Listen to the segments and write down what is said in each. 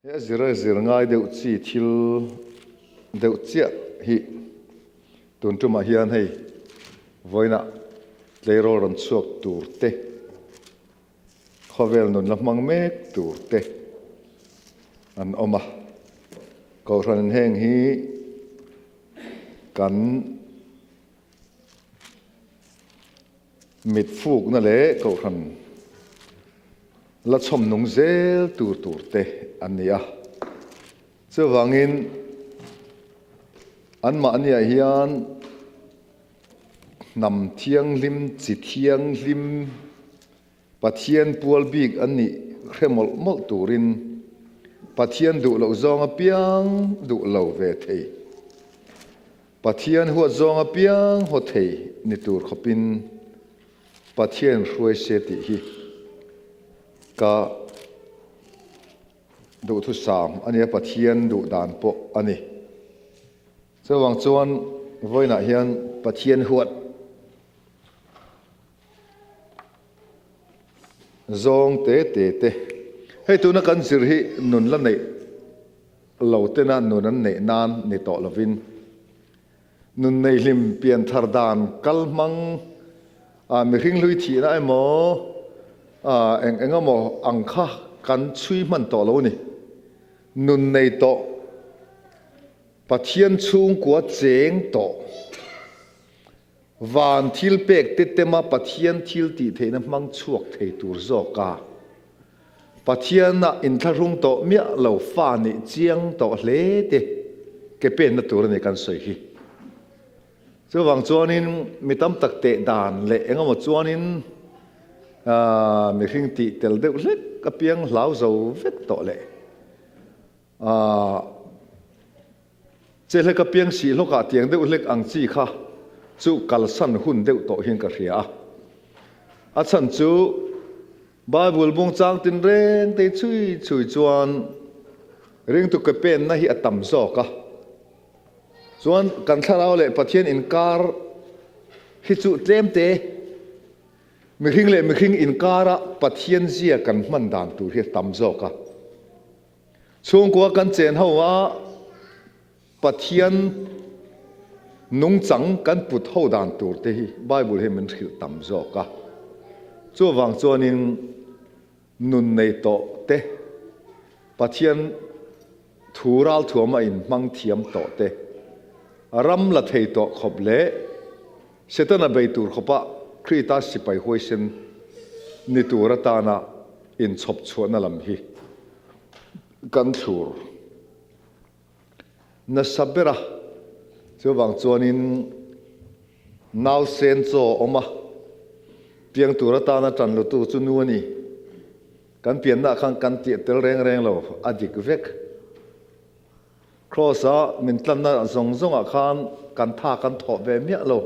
He a zir a zir ngai deuh chi thil deuh chiah hi tun tumah hian hei vawiinah tleirawl rawn chhuak tur te, khawvel nun la hmang mek tur te an awm a. Kohhran heng hi kan Mit fukna leh kohhran la chhawm nung zel tur tur te an ni a. Chuvangin anmahniah hian hnam thianghlim, chi thianghlim, Pathian pual bik an nih hre mawlh mawlh turin Pathian duh loh zawng apiang duh lo ve thei. Pathian huat zawng apiang haw thei ni tur khawpin Pathian hruai se tih hi ka duhthusam a nia, Pathian duh dan pawh a ni. Chuvang chuan vawiinah hian Pathian huat Zawng te te te. Hei tuna kan zir hi nun la neih lo tena nun an neih nan ni tawh lovin nun nei hlim pian thar dan kal hmang ah mihring hlui thihna emaw ah eng eng emaw ang kha kan chhui hman tawh lo ni. Nun nei tawh Pathian chhungkua cheng tawh. Van thil pek te tema Pathian thil tih theihna hmang chhuak thei tur zawk a, Pathiana inthlahrung tawh miah lo fa nih chiang tawh hle te ke penna tur a ni kan sawi hi. Chuvang chuanin mi tam tak teh dan leh engemaw chuanin mihring tih tel deuh hlek apiang hlau zo vek tawh leh Che hlek a piang sih hlawkah tiang deuh hlek ang chi kha chu kalsan hun deuh tawh hian ka hria a. A chhan chu Bible bung chang tinreng te chhui chhui chuan ringtu ke penna hi a tam zawk a. Chuan kan thlarau leh Pathian inkar hi chu tlem te mihring leh mihring inkara Pathian zia kan hman dan tur hi a tam zawk a. Chhungkua kan chen ho a, Pathian nungchang kan put ho dan tur te hi Bible hi min hrilh tam zawk a. Chuvang chuanin nun nei tawh te, Pathian thu ralthuam a inhmang thiam tawh te, ram la thei tawh khawp leh Setana bei tur khawpa Krita sipai huaisen ni tur atana inchhawp chhuahna lam hi kan thlur nasa ber a, chuvang chuanin nausen chaw a awm a, piang tur atana tan lutu chu nu a ni. Kan piannaah khan kan tih tel reng reng lo, a dik vek. Kraws-a min tlanna zawng zawngah khan kan tha kan thawh ve miah lo.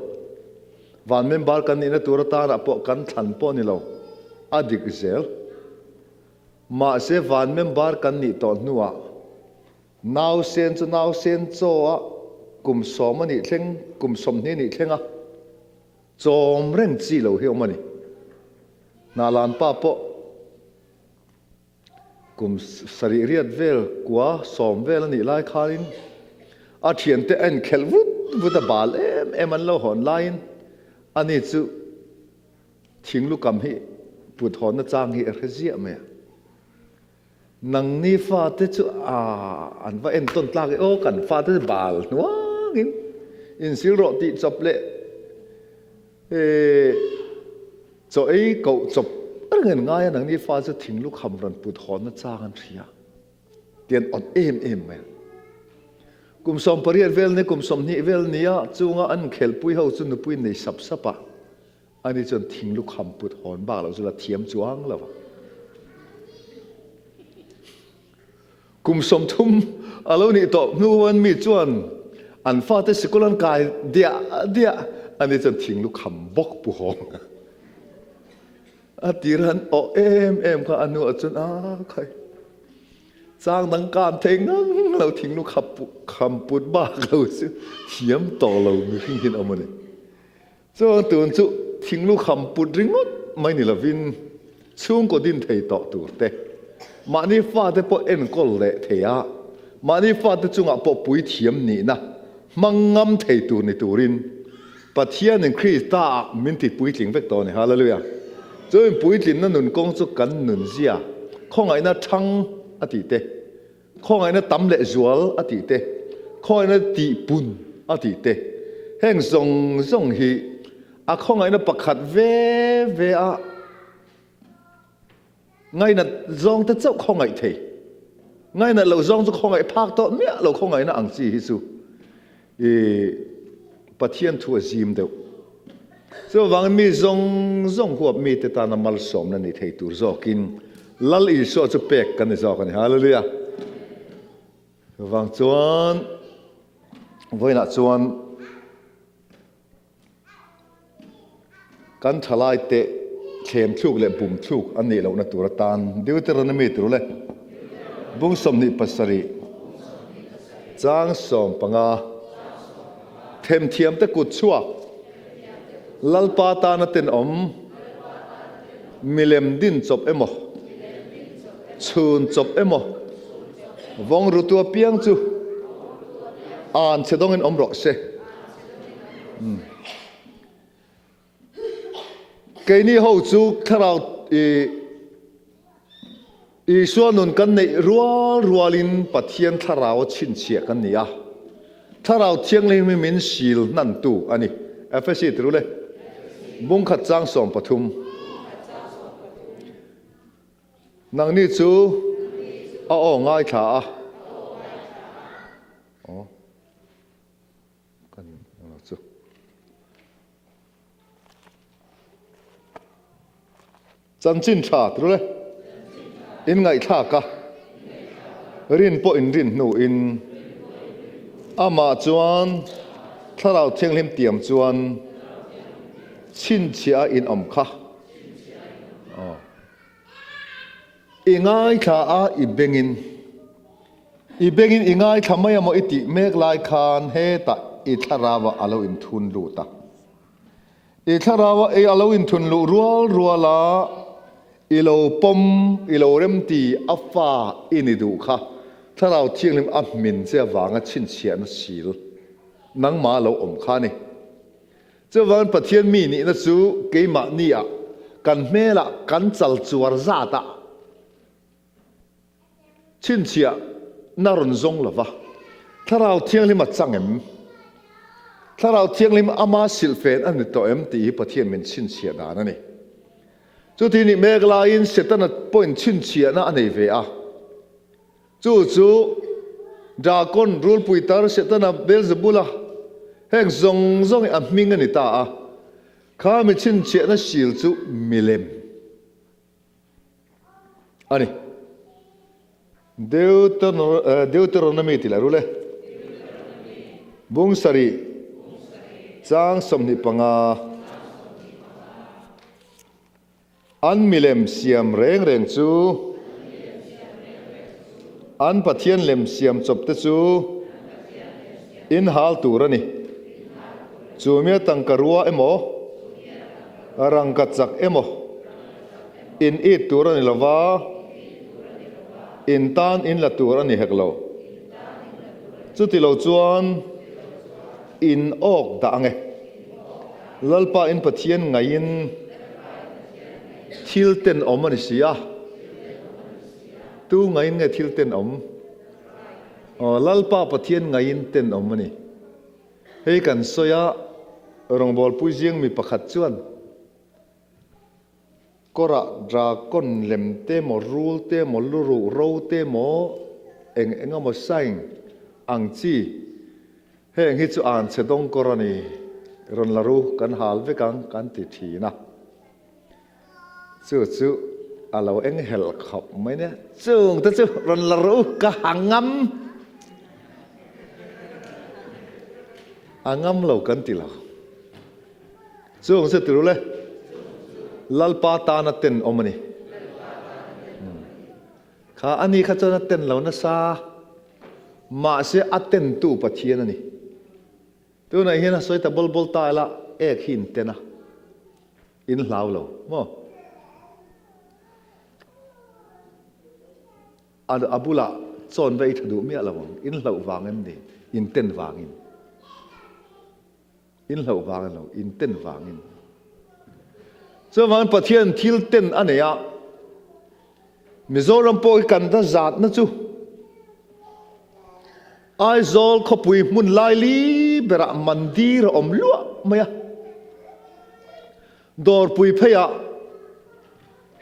Van member kan nihna tur atanah pawh kan thlan pawh ni lo, a dik zel. Mahse van member kan nih tawh hnuah nausen chu nausen chaw a kum sawm a nih thleng, kum 20 nih thleng a chawm reng chi lo hi awm a ni. Hnahlan pa pawh. Kum sarih riat vel kua sawm vel a nih lai khanin a thiante a inkhelh vut vut a, bal em em an lo hawn laiin ani chu thinglukam hi put hawnna chang hi a hre ziah mai a. Nangni fate chu a an va entawn tlak e aw, kan fate chu bal hnuangin insil rawh tih chawp leh E, chaw ei koh chawp reng an ngai a, nangni fa chu thinglu kham rawn put hawnna chang an hria tih an awt em em mai a. Kum 18 vel ni, kum 20 vel nia chunga an inkhelhpui ho chu nupui nei sap sap a, ani chuan thinglu kham put hawn bak loh chu la thiam chuang lo a. Kum 30 a lo nih tawh hnuan mi chuan an fate sikul an kai diah diah a ni chuan thinglu kham bawk pu hawng a tir han awh em em kha a hnuah chuan a khai chang dang kan thei ngang lo thinglu khap kham put bak lo chu thiam tawh lo mihring hian awm a ni. Chuan tun chu thinglu kham put ringawt mai ni lovin chhungkaw din thei tawh tur te. Mahni fate pawh enkawl leh thei a, mahni fate chungah pawh puithiam nihna hmang ngam thei tur ni turin Pathianin Krista-ah min ti puitling vek tawh a ni. Hallelujah! Chu in puitlinna nun kawng chu kan nunzia khawngaihna thang a tih te, khawngaihna tam leh zual a tih te, khawngaihna tihpun a tih te, heng zawng zawng hi a khawngaihna pakhat ve ve a Ngainat zawng te chauh khawngaih thei. Ngainat loh zawng chu khawngaih phak tawh miah lo khawngaihna ang chi hi chu i Pathian thu a zim deuh. Chuvangin mi zawng zawng huap mite tana malsawmna ni thei tur zawkin Lal Isua chu pek kan ni zawk a ni. Hallelujah! Chuvang chuan vawiinah chuan Kan thalaite thlem thluk leh bum thluk an nih lohna tur atan Deuteronomy tur le bung 27 chang 15 themthiamte kut chhuak Lalpa tana tenawm milem din chawp emaw chhun chawp emaw vawng rutu apiang chu an chhe dawngin awm rawh se. Keini ho chu thlarau i Isua nun kan neih rual rualin Pathian thlarau a chhinchhiah kan ni a. Thlarau Thianghlim hi min sil hnantu a ni. Efesi ti rule. Bungkhat chang 13. Nangni chu a aw ngaithla a. Aw. Kan lo chu. Chanchin tha tirul e. In ngaihthlak a. Rin pawh in rin hnu in. Amah chuan Thlarau Thianghlim tiam chuan chhinchhiah a in awm kha. Aw. I ngaithla a i bengin. I bengin i ngaithla mai amaw i tih mek lai khan hetah i thlarau ah a lo inthun lut a. I thlarau ah a lo inthun luh rual rual a, i lo pawm, i lo remti a fa i ni duh kha Thlarau Thianghlim a hmin che avanga chhinchhiahna sil nangmah a lo awm kha a ni. Chuvangin Pathian mi nihna chu keimahni ah, kan hmelah, kan chal chuar zatah chhinchhiah na rawn zawng lo va. Thlarau Thianghlim a chang em? Thlarau Thianghlim ama silhfen a ni tawh em tih hi Pathian min chhinchhiah dan a ni. Chuti nih mek laiin Setana pawhin chhinchhiahna a nei ve a. Chu chu Drakon, rulpui tar, Setana, Beelzebula, heng zawng zawng hi a hming a ni ta a. Kha mi chhinchhiahna sil chu milem a ni. Deuteronomy tih lah rul e. Bung sarih chang 25. An milem siam reng reng chu, an Pathian lem siam chawp te chu in hal tur a ni. Chu mia tangka rua emaw, rangka chak emaw in it tur a ni lo va, in tan in la tur a ni hek lo. Chuti lo chuan in awk dah ang e. Lalpa in Pathian ngaiin thil tenawm a ni si a. Tu ngaiin nge thil tenawm? Aw, Lalpa Pathian ngaiin tenawm a ni. Hei kan sawi a, rawngbawlpui ziang mi pakhat chuan kawrah drakon lem te maw, rul te maw, luruh ro te maw, eng eng emaw sign ang chi Heng hi chu an chhe dawng kawr a ni, rawn la ru kan hal vek ang kan ti thin a. Chu chu a lo eng helh khawp mai nia, chung te chu rawn la ru ka ha ngam. A ngam lo kan ti lo. Chung chu ti ru le, Lalpa tana tenawm a ni. Kha a ni kha chuan a ten lo nasa, mahse a tentu Pathian a ni. Tunah hian a sawi ta bawl bawl ta ila, ek hi in ten a, in hlau lo maw? A bulah chawn va ei tha duh miah lo ang. In hlauh vang em ni? In ten vangin. In hlauh vang lo, in ten vangin. Chuvangin Pathian thil ten a nei a, Mizoram pawh hi kan va zatna chu Aizawl khawpui hmun laili berah mandir a awm luah mai a. Dawrpui pheiah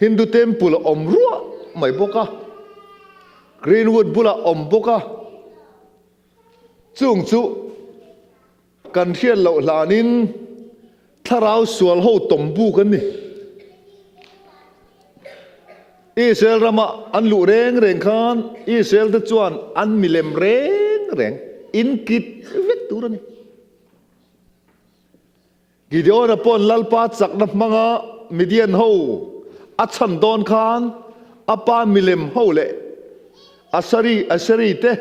Hindu temple a awm ruah mai bawk a, Greenwood bulah awm bawk a, chung chu kan hriat loh hlanin thlarau sual ho tawm buk an ni. Israel rama an luh reng reng khan Israel te chuan an milem reng reng inkit vek tur a ni. Gideona paw'n Lalpa chakna hmanga Midian ho a chhan dawn khan a pa milem ho leh Asari, Aseri te,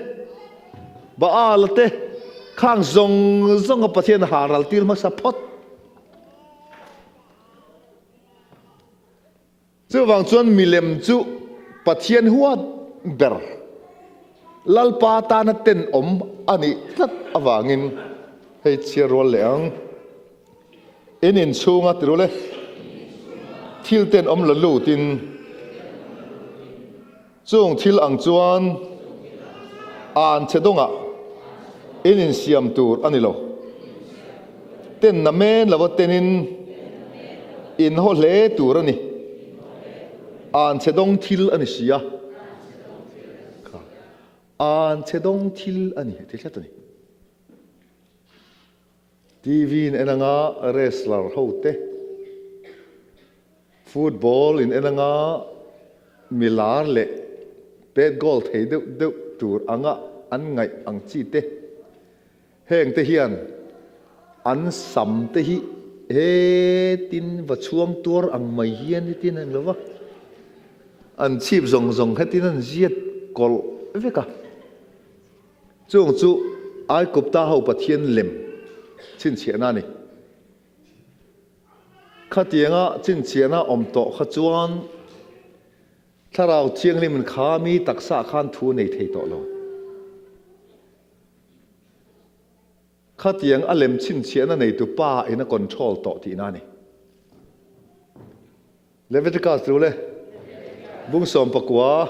Baal te khang zawng zawnga Pathian ha ral tir hmasa phawt. Chuvang chuan milem chu Pathian huat ber Lalpa tana tenawm a nih tlat avangin hei chhiar rual leh ang. In inchhunga ti rul e, thil tenawm la lutin Chung thil ang chuan an che dawngah in insiam tur a ni lo. Ten na men lova tenin in haw hle tur a ni. An che dawng thil a ni si a. Kha an che dawng thil a ni ti hret a ni. TV in en anga wrestler ho te, football in en anga milar leh pet goal thei deuh deuh tur anga an ngaih ang chi te, heng te hian an sam te hi hetin va chhuang tuar ang mai hian hetin a eng lo va, an chhip zawng zawng hetin an ziat kawlh vek a. Chung chu Aigupta ho pathian lem chhinchhiahna a ni. Khatianga chhinchhiahna awm tawh kha chuan Thlarau Thianghlimin kha mi taksa khan thu a nei thei tawh lo. Khatiang a lem chhinchhiahna neitu pa in a control tawh tihna a ni. Leviticus chu le bung 19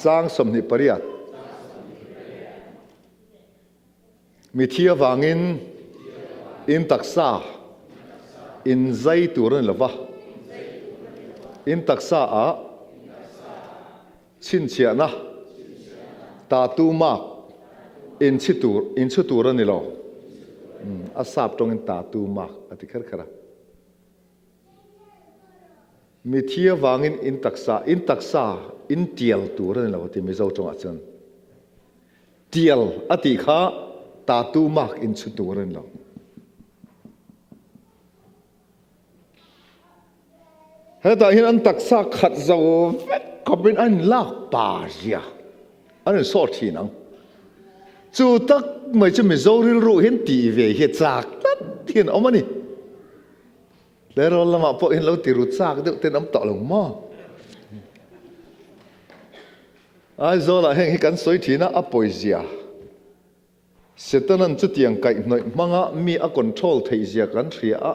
chang 28 Mithi avangin in taksa in zai tur a ni lova, in taksa ah chhinchhiahna tattoo mark in chhi tur in chhu tur a ni lo. A sap tawngin tattoo mark a ti kher kher a. Mithi avangin in taksa, in taksa in tial tur a ni lo a ti Mizo tawngah chuan. Tial a tih kha tattoo mark in chhu tur a ni lo. Hetah hian an taksa khat zo vek khawpin an inlak pa zia an insawh thin ang. Chu tak mai chu Mizo rilru hian tih ve hi a chak tlat hian a awm a ni. Tleirawl lamah pawh hian lo ti ru chak deuh ten awm tawh lo maw? Aizawlah heng hi kan sawi thin a, a pawizia. Setanan chutiang kaihhnawih hmanga mi a control theihzia kan hria a,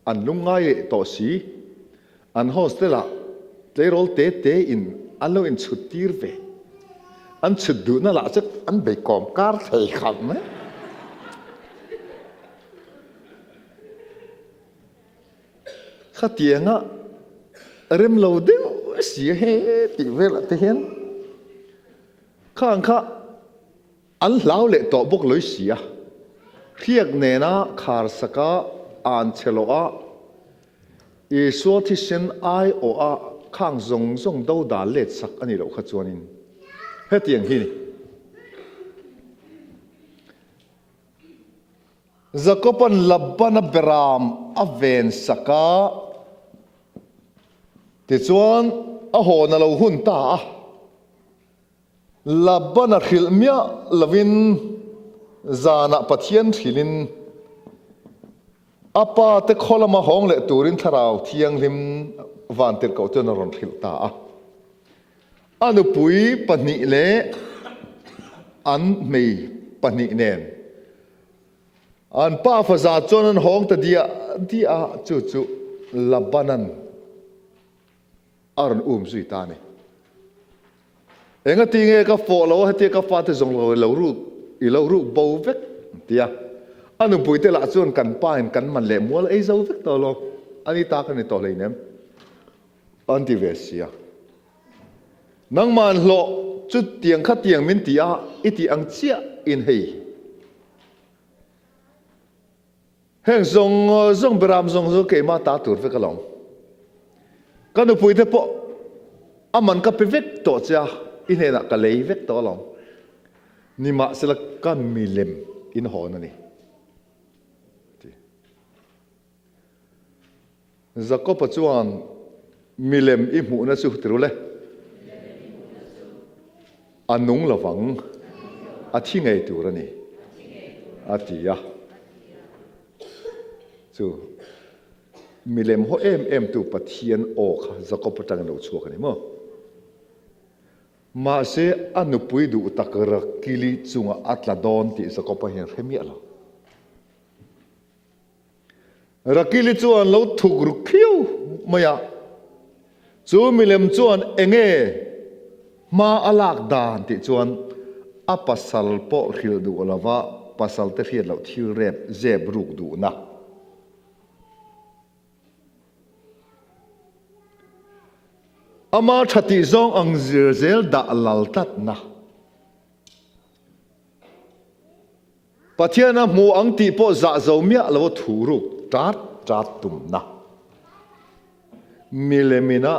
an lungngai leh tawh si. An hostel-ah tleirawl te te in an lo inchhut tir ve. An chhut duhna lah chu an bei kawm kar thei khawp mai. Khatianga rem lo deuh si he tih velah te hian khang kha An hlau leh tawh bawk loi si a, hriak nena khar saka an che loh a, Isua thisen aiawh a khang zawng zawng do dal let sak a nih loh kha chuanin hetiang hi ni. Jakoba'n Labana beram a ven sak a, tichuan a hawn a lo hun ta a. Labana hrilh miah lovin zanah Pathian hrilhin a pa te khaw lama hawng leh turin Thlarau Thianghlim vantirhkoh chuan a rawn hrilh ta a. A nupui pahnih leh an hmei pahnih nen an pa faza chuan an hawng ta diah diah a, chu chu Labanan a rawn um zui ta a ni. Engati nge ka fawh lo a hetia ka fate zawng lo i lo ruk i lo ruk bo vek tia a nupuite lah chuan kan pa in kan man leh mual ei zo vek tawh lo a ni ta ka ni tawh hleinem an ti ve sia. Nangman hlawh chu tiang kha tiang min ti a i tih ang chiah in hei. Heng zawng zawng beram zawng zawng keimah ta tur vek alawm. Ka nupui te pawh a man ka pe vek tawh che a, i hnenah ka lei vek tawh alawm. Nimahsela ka milem in hawn a ni. Ti. Jakob-a chuan milem i hmuhna chu ti rul e. A nung lovang, a thi ngei tur a ni, a ti a. Chu milem haw em em tu Pathian aw kha Jakob atangin lo chhuak a ni maw? Mahse, a nupui duh tak Rakili chungah a tla dawn tih Jakob-a hian hre miah lo. Rakili chuan lo thuk ruk phiau mai a, chu milem chuan enge hma a lak dan tih chuan a pasal pawh hrilh duh lova pasal te hriat loh thil rep zep ruk duhna. Ama tha tih zawng ang zir zel dah lal tlatna. Pathian a hmu ang tih pawh zah zo miah lo a thu ruk tat tat tumna. Milemina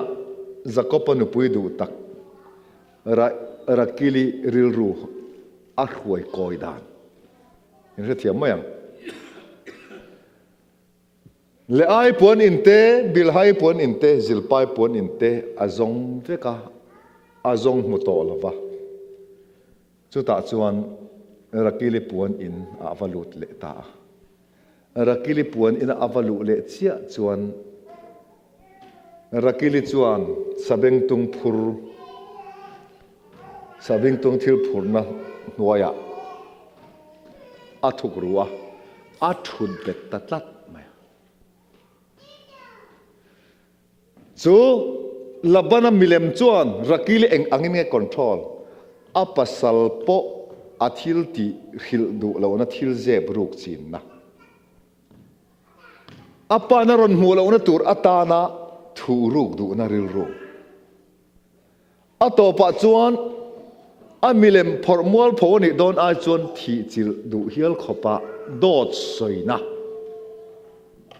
Jakob-a nupui duh tak Rakili rilru a hruai kawi dan in hrethiam mai ang. Leai puan in te, Bilhai puan in te, Zilpai puan in te a zawng vek a, a zawng hmu tawh lo va. Chutah chuan Rakili puan in ah a va lut leh ta a. Rakili puan ina a va luh leh chiah chuan Rakili chuan sabengtung phur, sabengtung thil phurna hnuaiah a thuk ru a, a thut bet ta tlat mai a. Chu Labana milem chuan Rakili eng angin nge control? A pasal pawh a thil tih hrilh duh lohna thil zep ruk chinna. A pana rawn hmuh lohna tur atana thuh ruk duhna rilru. A tawpah chuan a milem phawrh mualpho a nih dawn ai chuan thih chilh duh hial khawpa dawt sawina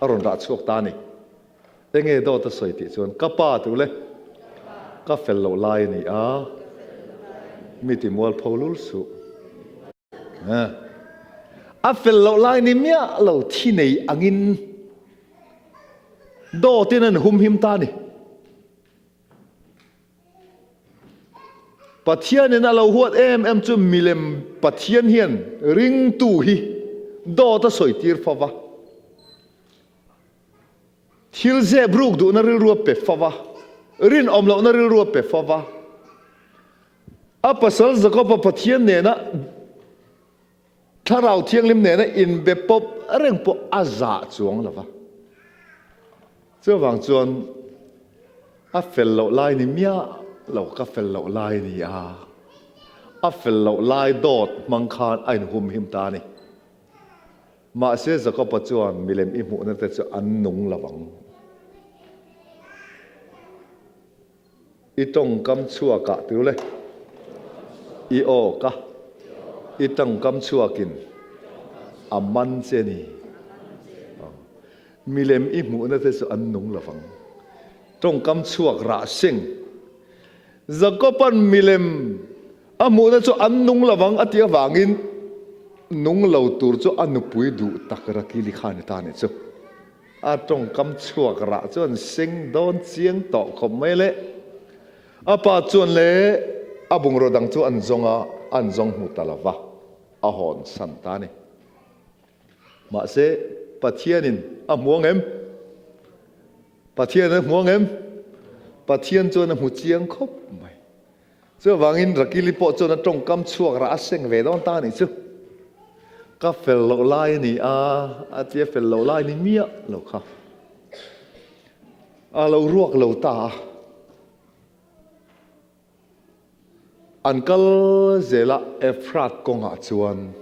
a rawn rah chhuak ta a ni. Enge dawt a sawi tih chuan ka pa tu le ka fel loh lai a ni a, mi ti mualpho lul suh. A fel loh lai ni miah lo thi nei angin dawtin an humhim ta a ni. Pathianin a lo huat em em chu milem Pathian hian ringtu hi dawt a sawi tir fo va, thil zep ruk duhna rilru a pe fo va, rinawm lohna rilru a pe fo va. A pasal Jakob-a Pathian nena Thlarau Thianghlim nena inbe pawp reng pawh a zah chuang lo va. Chuvang chuan a fel loh lai ni miah lo, ka fel loh lai ni a, a fel loh lai dawt hmang khan a inhumhim ta a ni. Mahse Jakob-a chuan milem i hmuhna te chu an nung lo ang. I tawngkam chhuakah tirul e. I aw ka. I tawngkam chhuakin a man che ni. Milem i hmuhna te chu an nung lovang. Tawngkam chhuak rah seng. Jakoban milem a hmuhna chu an nung lovang a tih avangin nung lo tur chu a nupui duh tak Rakili kha a ni ta a nih chu. A tawngkam chhuak rah chuan seng dawn chiang tawh khawp mai le. A pa chuan le a bungraw dang chu an zawng a, an zawng hmu ta lo va, a hawn san ta a ni. Mahse, Pathianin a hmu ang em? Pathian a hmu ang em? Pathian chuan a hmu chiang khawp mai. Chuvangin Rakili pawh chuan a tawngkam chhuak rah a seng ve dawn ta a nih chu. Ka fel loh lai a ni a, a tia fel loh lai ni miah lo kha. A lo ruak lo ta a. An kal zel a Ephrat kawngah chuan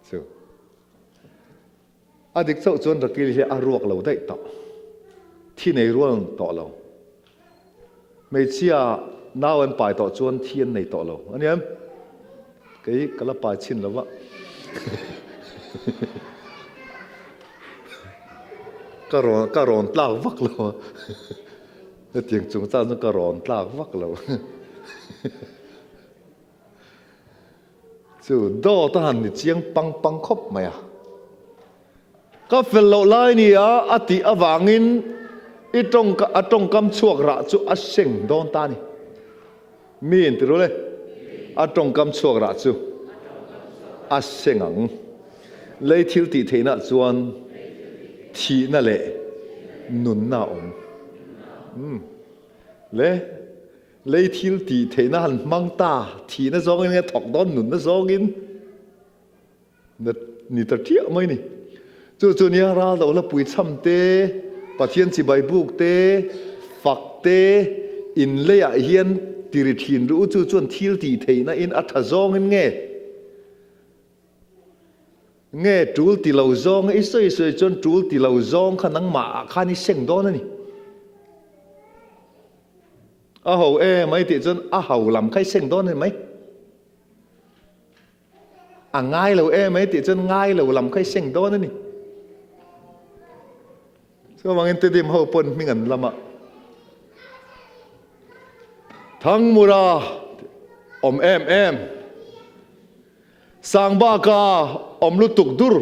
chu a dik chauh chuan Rakil hi a ruak lo daih tawh. Thi nei rual tawh lo. Hmeichhia nau an pai tawh chuan thi an nei tawh lo a nia. Kei ka la pai chhin lo va. Ka rawn ka rawn tlak vak lo a. Hetiang chungchang chu ka rawn tlak vak lo. Chu dawt a han ni chiang pang pang khawp mai a. Ka fel loh lai nia a tih avangin i tawng a tawngkam chhuak rah chu a seng dawn ta a ni. Mi in ti rul e, a tawngkam chhuak rah chu a seng ang. Lei thil tih theihna chuan thihna leh nunna a awm. Umm. Le, lei thil tih theihna han hmang ta, thihna zawngin nge thawk dawn nunna zawngin? Ni ta ṭiah mai ni. Chu chu nia ral do la puichham te, Pathian chibai buk te, fak te, in leiah hian tiri ṭhin ru chu chuan thil tih theihna in a ṭha zawngin nge? Nge ṭul ti lo zawng i sawi sawi chuan ṭul ti lo zawng kha nangmah ah khan i seng dawn a ni. A ho em mai tih chuan a ho lam kha i seng dawn a ni mai. A ngai lo em mai tih chuan ngai lo lam kha i seng dawn a ni. Chuvangin Tedim ho pawn hming an lam a, Thangmura awm em em, Sangbaka awm lutuk dur,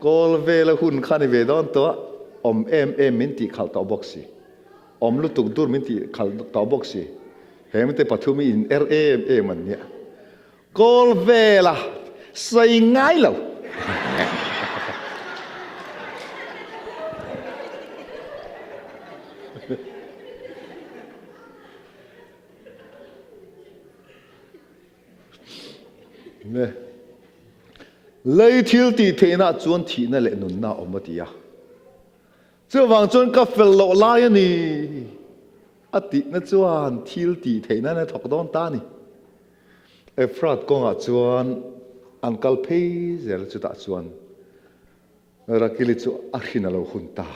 Kawl vela hun kha ni ve dawn tawh a, awm em em min tih khalh tawh bawk si. Awm lutuk dur min tih khalh tawh bawk si. He mite pathum hi in er em em an nia. Kawl vela sawi ngai lo. Lei thil tih theihna chuan thihna leh nunna a awm a ti a. Chuvang chuan ka fel loh lai a ni a tihna chuan thil tih theih nan a thawk dawn ta a ni. Ephrat kawngah chuan an kal phei zel a, chutah chuan Rakili chu a hrin a lo hun ta.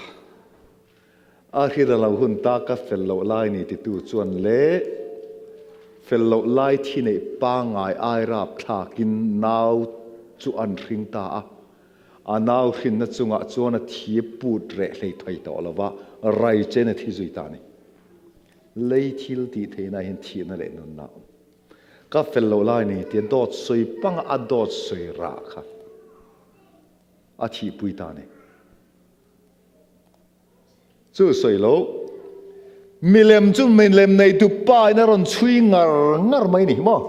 A hrin a lo hun ta ka fel loh lai ni titu chuan le fel loh lai thi neih pangngai ai rapthlakin nau chu an hring ta a. A nau hrinna chungah chuan a thi put reh hlei thei tawh lo va, rai chen a thi zui ta a ni. Lei thil tih theihna hian thihna leh nunna a awm. Ka fel loh lai ni tia dawt sawi panga a dawt sawi rah kha a thihpui ta a ni. Chu sawi lo, milem chu milem neitu pa in a rawn chhui ngar ngar mai ni maw?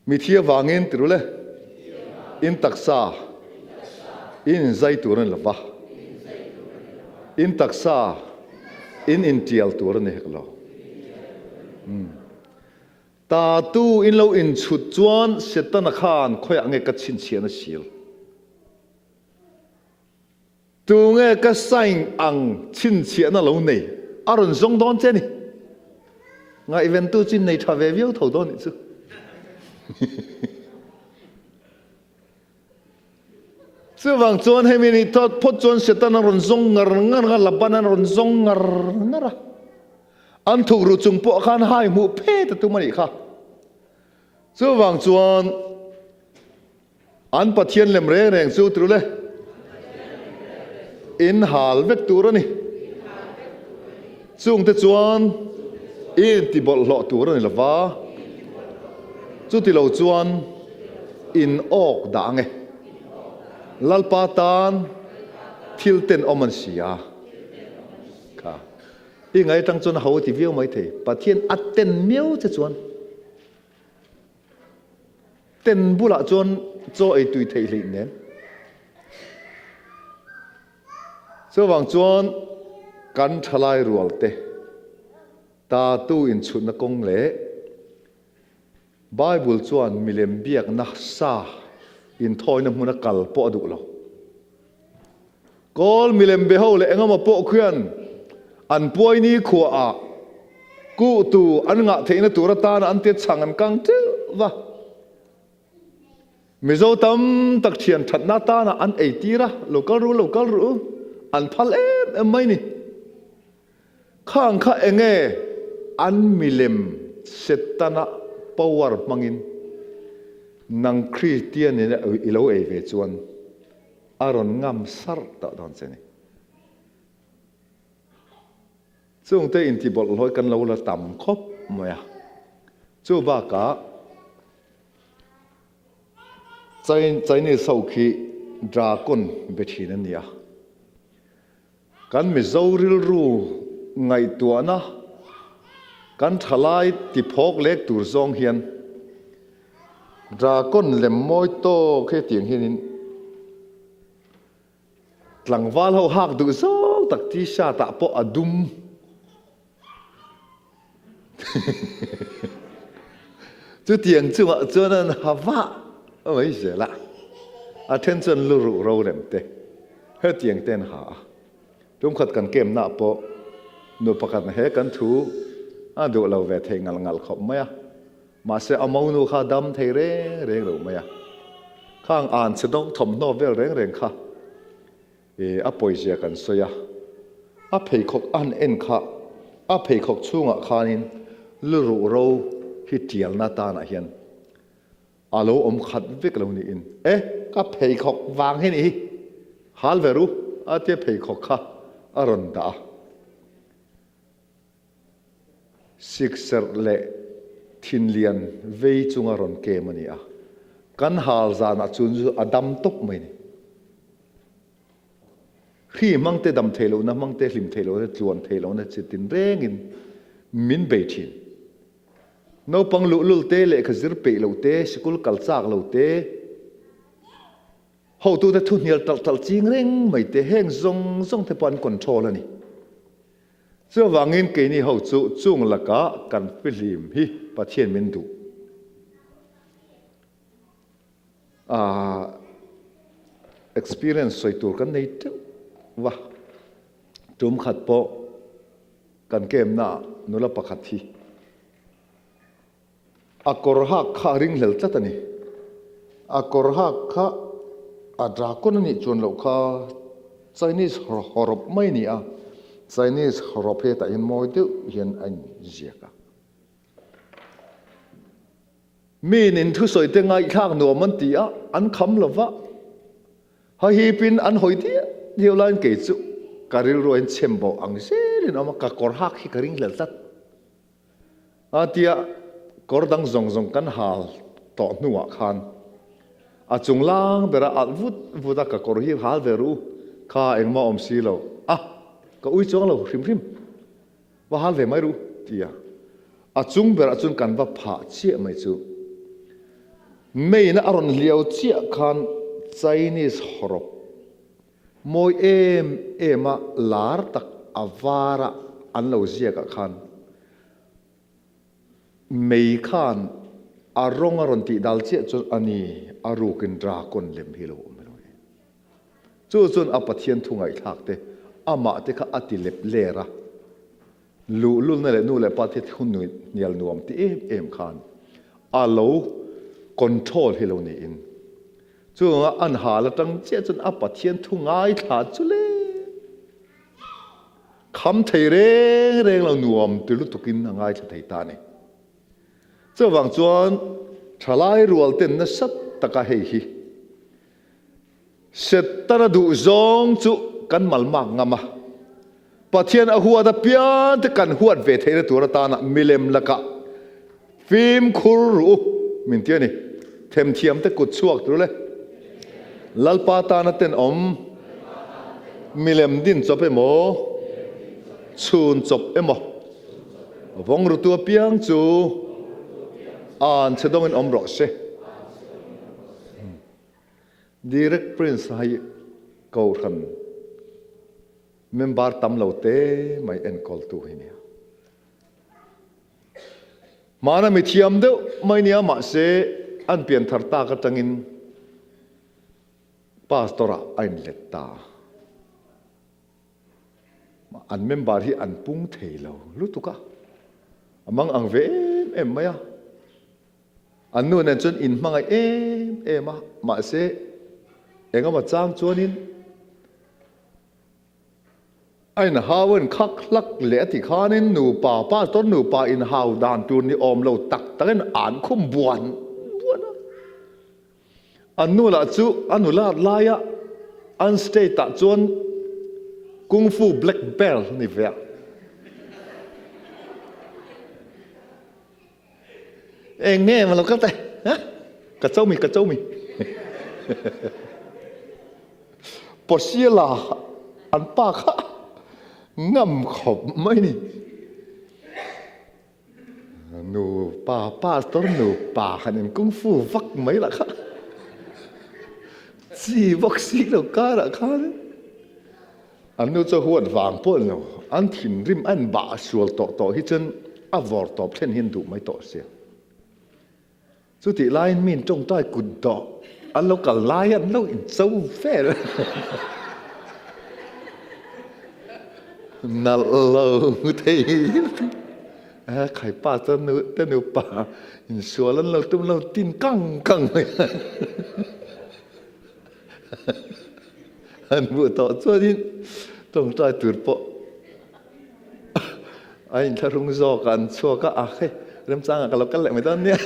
Mithi avangin ti rul e, in taksa in inzai tur a ni lova, in taksa in intial tur a ni hek lo. Tatu in lo inchhut chuan Setana khan khawiah nge ka chhinchhiahna sil? Tunge ka sign ang chhinchhiahna lo nei a rawn zawng dawn che ni? Ngaihventu chu nei tha ve viau tho dawn nih chu. Chuvang chuan hemi ni phawt chuan Satan a rawn zawng ngar ngar a, Laban a rawn zawng ngar ngar a. An thukru chung pawh khan hai hmuh phet a tum a nih kha. Chuvang chuan An Pathian lem reng reng chu tirul e, in hal vek tur a ni. Chungte chuan i intibawlhhlawh tur a ni lo va, chuti lo chuan in awk dah ang e. Lalpa tan thil tenawm an si a. Kha i ngaih atang chuan a ho ti viau maithei, Pathian a ten miau che chuan. Ten bulah chuan chaw ei tui theih hleih nen. Chuvang chuan kan. Kan thalai rualte tatu inchhutna kawng leh Bible chuan milem biakna sa inthawina hmuna kal pawh a duh lo. Kawl milem be ho leh engemaw pawh khian an puaini khuaah kuhtu an ngah theihna tur atana an tia chhang an kang teuh va. Mizo tam tak thian thatna atana an ei tir a, lo kal ru, lo kal ru, an phal em em mai ni. Khang kha enge an milem Setana power hmangin nang Kristian in i lo ei ve chuan a rawn ngam sarh tawh dawn che ni. Chungte intibawlhhlawih kan lo la tam khawp mai a. Chu bakah Chinese ho khi dragon be thin an ni a. Kan Mizo rilru ngaihtuahna kan thalai tiphawk lek tur zawng hian dragon lem mawi tawk hetiang hianin Tlangval ho hak duh zawng tak t-shirt ah pawh a dum. Chutiang chungah chuan an ha vah mai zel a, a then chuan lu ruh ro lem te hetiang te an ha a. Tumkhat kan kemna ah pawh nu pakhat he kan thu a duh lo ve thei ngalh ngalh khawp mai a. Mahse a monu kha dam thei reng reng lo mai a, khang an chhe dawng thawmhnaw vel reng reng kha i a pawizia kan sawi a, a pheikhawk a han en kha a pheikhawk chhungah khanin lu ruh ro hi tialna tanah hian a lo awm khat vek lo niin, E, ka pheikhawk vang hi nih hi, hal ve ru a tia pheikhawk kha a rawn dah a. Sikserh leh thinlian vei chunga rawn kem a ni a, kan hal zanah chun chu a dam tawp mai a ni. Hri hmangte dam thei lohna, hmangte hlim thei lohna, tluan thei lohna chi tinrengin min bei thin. Naupang luhlul te, lehkha zir peih lo te, sikul kal chak lo te, hotute thu hnial talh talh ching reng mai te, heng zawng zawng te pawh an control a ni. Chuvangin keini ho chu chung lakah kan fihlim hi Pathian min duh a, experience sawi tur kan nei teuh va. Tum khat pawh kan kemnaah nula pakhat hi A kawr hak kha a ringhlel tlat a ni. A kawr hak kha a dragon a nih chuan loh kha Chinese hawrawp mai a ni a, Chinese hawrawp hetah hian mawi deuh hian a inziak a. Miin inthusawi te ngaihthlak nuam an ti a, an kham lo va, hahipin an hawi diau diau laiin kei chu ka rilru a inchhem bawh ang zelin a awm a, ka kawr hak hi ka ringhlel tlat. A tia kawr dang zawng zawng kan hal tawh hnuah khan a chung lang bera alh vut vut a, ka kawr hi hal ve ru kha engmah awm si lo a, ka ui chuang lo hrim hrim, va hal ve mai ru tia a chung berah chuan kan va phah chiah mai chu main a rawn hliau chiah khan Chinese hawrawp Mawi em em a lar tak a var a an lo ziak ah khan mei khan a rawng a rawn tih dal chiah chuan a ni a rukin dragon lem hi lo awm elo ni. Chu chuan a Pathian thu ngaihthlak te amah te kha a ti lep ler a, luhlulna leh nu leh pa te thu hnial nuam ti em em khan a lo control hi lo niin. Chunga an hal atang chiah chuan a Pathian thu ngaithla chu le kham thei reng reng lo nuam ti lutukin a ngaithla thei ta a ni. Chuvang chuan thalai rual ten nasa taka hei hi Setana duh zawng chu kan malmak ngam a, Pathian a huat apiang te kan huat ve theihna tur atana milem lakah fimkhur ruh u min ti a ni. Themthiam te kut chhuak tur le Lalpa tana tenawm milem din chawp emaw chhun chawp emaw vawng rutu apiang chu an chhe dawngin awm rawh se. Direct Prince hi Kohhran. Member tam lo te mai enkawltu hi nia. Hmana mi thiam deuh mai nia mahse an pianthar tak atangin Pastor ah a inlet ta. An member hi an pung thei lo lutuk a, a mang ang ve em em mai a. An nu nen chuan in hmangaih em em a, mahse engemaw chang chuanin a inhau a inkhak hlak leh a ti khanin nupa, pastor nupa inhau dan tur ni awm lo tak takin an khum buan buan a. An nu lah chu a nulat laia an state ah chuan Kung Fu Black Belt a ni ve a. Eng nge ma lo kal te? Ha? Ka cho mi, ka cho mi. Posiala an pa kha ngam khawp mai ni. Nupa pastor nupa han in kung fu vak mai lah kha. Chi bawk si lo karah khan. An nu chu huat vang pawh ni lo, an thinrim a inbah sual tawh tawh hi chuan a vawr tawp thlen hian duh mai tawh sia. Chutih laiin mi in tawngtai kut dawh an lo kal lai an lo incho vel. Nalh lo thei khai pa chuan nu te nupa insual an lo tum lo tin kang kang mai. An hmuh tawh chuanin tawngtai tur pawh a inthlahrung zawk a, an chhuak a, ah hei remchangah ka lo kal leh mai dawn nia.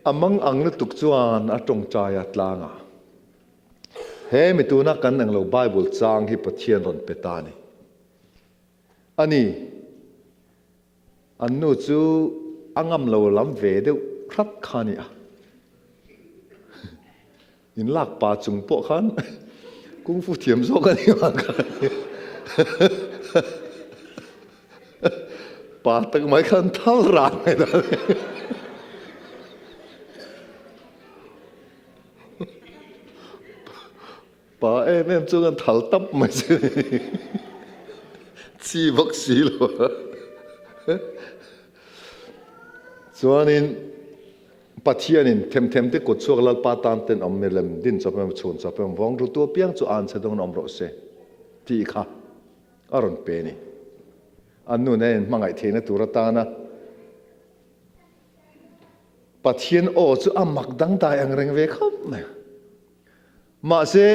A mang ang lutuk chuan a tawngtai a tlang a, He mi tuna kan englo Bible chang hi Pathian rawn pe ta a ni. A ni. An nu chu a ngam lo lam ve deuh hrat kha a ni a. In lak pa chung pawh khan kung fu thiam zawk a ni vang kha a ni. Pa tak mai khan thal ran mai ta. Pa em em chu kan thal tap mai che ni. Chi bawk si lo a. Chuanin Pathianin themthem te kut chhuak Lalpa tan ten awm milem din chawp emaw chhun chawp emaw vawng rutu apiang chu an chhe dawn awm rawh se tih kha a rawn pe ni. An nu nen hmangaih theihna tur atana Pathian aw chu a mak dangdai ang reng ve khawp mai. Mahse,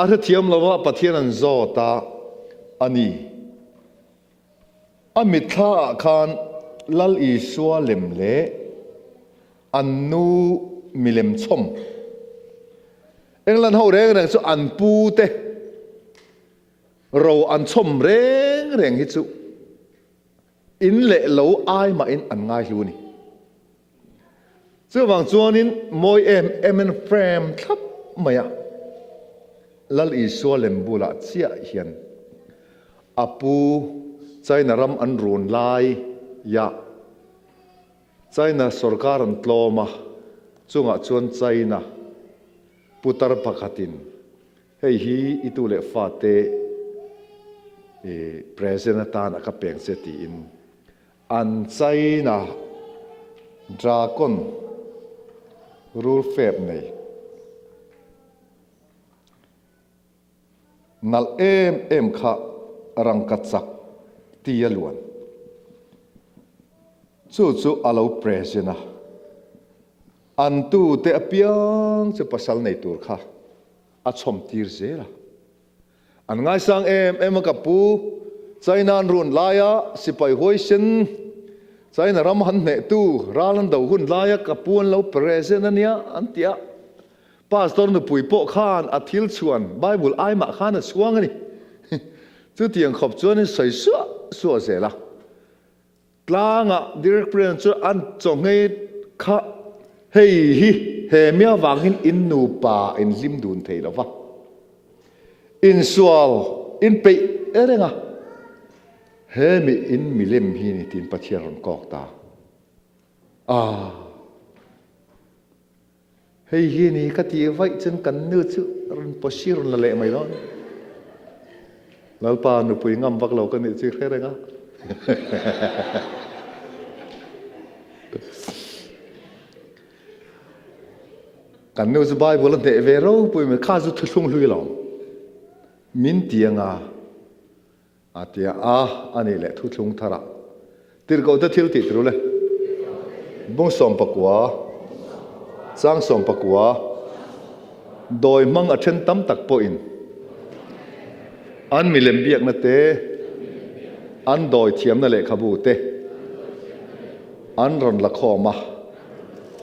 a hrethiam lo a, Pathian an zawt a, a ni. A mitthla ah khan Lal Isua lem leh an nu milem chhawm England ho reng reng chu an pu te ro an chhawm reng reng hi chu In leh lo ai mahin an ngai hlu a ni. Chuvang chuanin mawi em em in frame thlap mai a, Lal Isua lem bulah chiah hian a pu China ram an run lai ya China sorkar an tlawm a, chungah chuan China putar pakhatin Hei hi i tu leh fate i present atan a ka peng che tiin an China Dragon rul fep nei nalh em em kha rangka chak ti a luan chu chu a lo present a, an tute apiang chu pasal nei tur kha a chhawm tir zel a. An ngaisang em em a ka pu, China an run laia sipai huaisen, China ram han hnehtu ral an do hun laia ka pu an lo present a nia an ti a. Pastor nupui pawh khan a thil chhuan Bible ai mah khan a chhuang a ni. Chutiang khawp chuan in sawi suah suah zel a. Tlangah Direct President chu an chawnghei kha hei hi he mi avangin in nupa in hlim dun thei lo va, insual in peih reng a, he mi in milem hi ni tiin Pathian rawn kawk ta a. Hei hi ni ka tih vaih chuan kan nu chu rawn pawsi rawn la leh mai dawn. Lalpa nupui ngam vak lo ka nih chu i hre reng a. Kan nu chu Bible a hneh ve ropui mai, kha chu thuthlung hlui lo. Min ti anga A ti a, a nih leh thuthlung tharah tirhkohte thil tih tur le. Bung 19, chang 19, dawi hmang a then tam tak pawhin an milem biakna te, an dawi thiamna lehkhabu te an rawn la khawm a,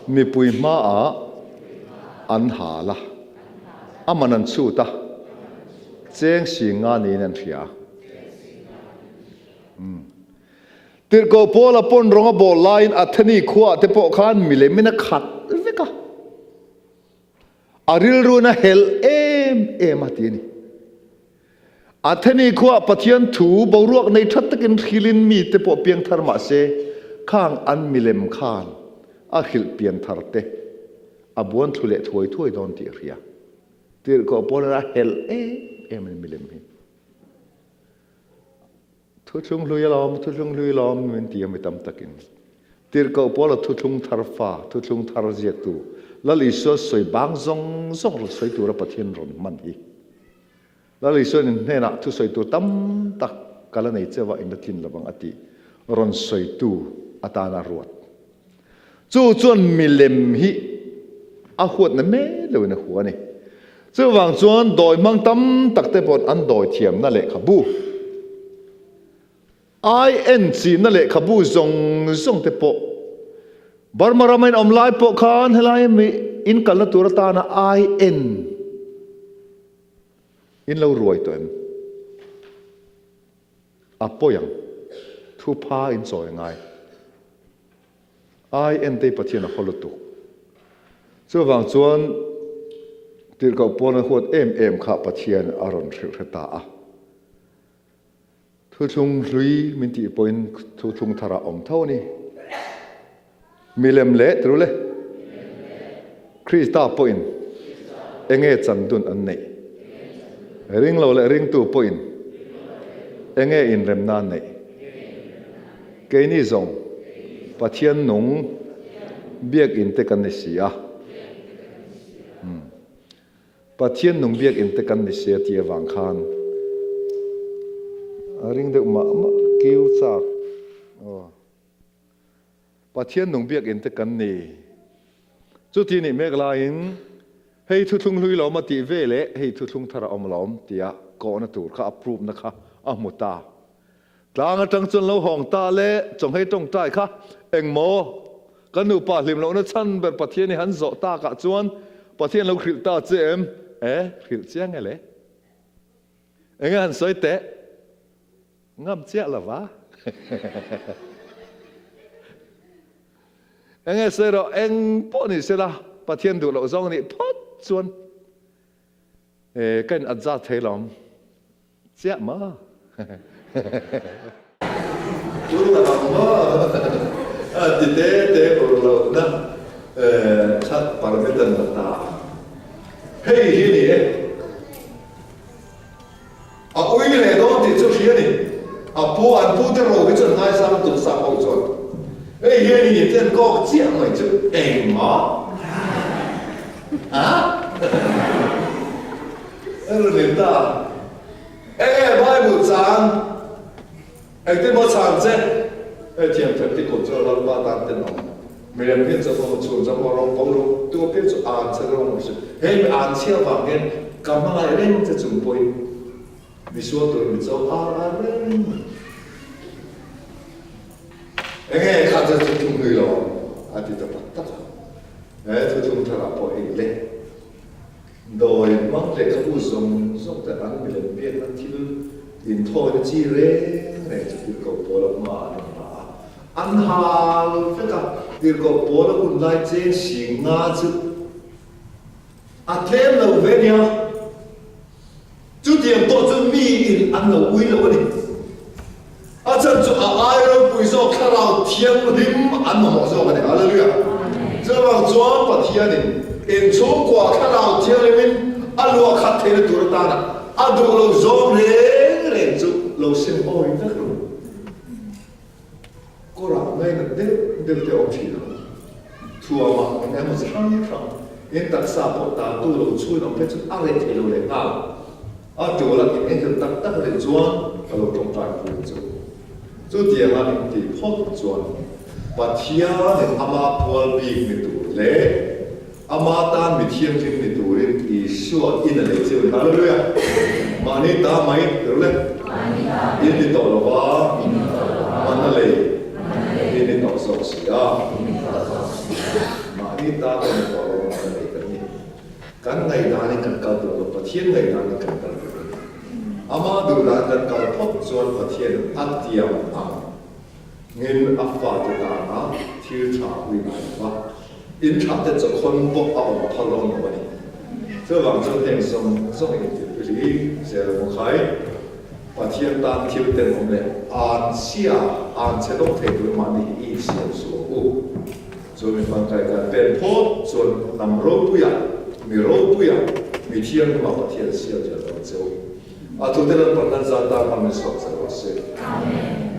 mipui hmaah an hal a, a man an chhut a. Cheng si nga niin an hria. Tirhkoh Paula pawn rawng a bawl laiin Atheni khuaah te pawh khan milemin a khat vek a. A rilruin a helh em em a ti a ni. Atheni khuaah Pathian thu boruak nei tha takin hrilin mite pawh piangthar mah se, khang an milem khan a hrilh pianthar te a buan thlu leh thuai thuai dawn tih a hria. Tirhkoh Paula'n a helh em em a ni milem hi. Thuthlung hlui alawm, thuthlung hlui alawm min ti a mi tam takin. Tirhkoh Paula thuthlung thar fa, thuthlung thar ziaktu, Lal Isua sawi bang zawng zawng rawn sawi tura Pathian rawn hman hi. Lal Isua'n in hnenah thusawi tur tam tak ka la nei cheuh a, in la tlin lovang a tih rawn sawitu atana ruat. Chu chuan milem hi a huatna mai loin a hua a ni. Chuvang chuan dawi hmang tam tak te paw'n an dawi thiamna lehkhabu, ai en chinna lehkhabu zawng zawng te pawh Burma rama in awm lai pawh khan helai mi in kalna tur atana ai en in lo ruai tawh em? A pawi ang. Thupha in chawi ngai. Ai entei Pathian a haw lutuk. Chuvang chuan tirhkoh pawn a huat em em kha Pathian a rawn hrilh hre ta a. Thuthlung hlui min tih pawhin thuthlung thar a awm tho a ni. Milem leh tirule Krista pawhin enge chandun an neih? Ringlo leh ringtu pawhin enge inremna an neih? Keini zawng Pathian nung biakinn te kan ni si a. Pathian nung biakinn te kan ni si a tih avang khan a ring deuh mah mah kiu chak. Aw. Pathian nung biakinn te kan ni. Chuti nih mek laiin, hei thuthlung hlui lawm a tih ve leh hei thuthlung thar a awm lawm tia kawhna tur kha a prove na kha a hmu ta. Tlang atang chuan lo hawng ta le chawnghei tawngtai kha engmaw kan nupa hlim lohna chhan ber Pathian i han zawh takah chuan Pathian lo hrilh ta che em? E, hrilh chiang e le. Enge han sawi teh? Ngam chiah lo va. Enge sawi rawh, eng pawh ni sela Pathian duh loh zawng nih phawt chuan ka in adjust thei lo chiah maw? Tul lo ang maw? Ti te te ur lohna kha permit an la ta. Hei hi ni e. A ui leh dawn tih chu hria ni. A pu, an pu te ro hi chuan ngaisang tum sak ho chuan hei hian i ten kawk chiah mai chu engmaw a rawn in ta. Enge Bible chang Engtin maw chhan che? Hei thiam thiam ti kut chu Lalpa tan tenawm. Miriam hian chaw pawh chhun chaw pawh rawng pawh ru tu apiang chu an che rawng ru si. Hei mi an chhia vang hian ka hmangaih reng che chung pawhin mi sual tur mi chaw ar ar reng mai. Enge kha che chu thung hlui lo a ti ta tak tak a. He thuthlung tharah pawh hei le. Dawi hmang lehkhabu zawng zawng te an milem biakna thil inthawina chi reng reng chu tirhkoh Paula hmaah an rawn dah a. An hal vek a, tirhkoh Paula hun lai cheng si nga chu a tlem lo ve nia. Chutiang pawh chu miin an lo ui lo a ni. A chhan chu a ai ropui zawk thlarau thianghlim an mamawh zawk a ni. Hallelujah! Chuvang chuan Pathianin. In chhungkua Thlarau Thianghlimin a luah khat theihna tur atana a duh lo zawng reng reng chu lo sim awi vek ru. Kawrah ngainat deuh deuh te awm thin ang. Thuamah eng emaw chi hrang hrang in taksa pawh tatu lo chhun awm phei chu a reh thei lo leh nghal. A tul a in enghelh tak tak leh chuan ka lo tawngtai pui ang chu. Chutianga intih phawt chuan Pathianin ama pual bik ni tur leh ama tan mi thianghlim ni turin Isua in a lei cheu a ni. Hallelujah! Mahni ta mai ru le. In ni tawh lo va, man a lei in ni tawh zawk si a. Mahni ta kan ni tawh lo va, man a lei kan ni. Kan ngaihdanin kan kal tur lo, Pathian ngaihdanin kan kal tur a ni. Amah duhdan kan kal phawt chuan Pathian a tiam ang ngin a fate tana thil tha ui ngai lo va, in tha te chawkhawn pawh a awm phal dawn lo a ni. Chuvang chuan heng zawng zawng intirh hi zel maw khai? Pathian tan thil tenawm leh anchhia, anchhe dawng thei tur mahni hi i insiam suh ang u. Chu mi hmankai kan pen phawt chuan hnam ropuia, mi ropuia, mi thianghlimah Pathian siam zel dawn che u. A thute Lalpan nan zan tan hmang in sawm che rawh se. Amen.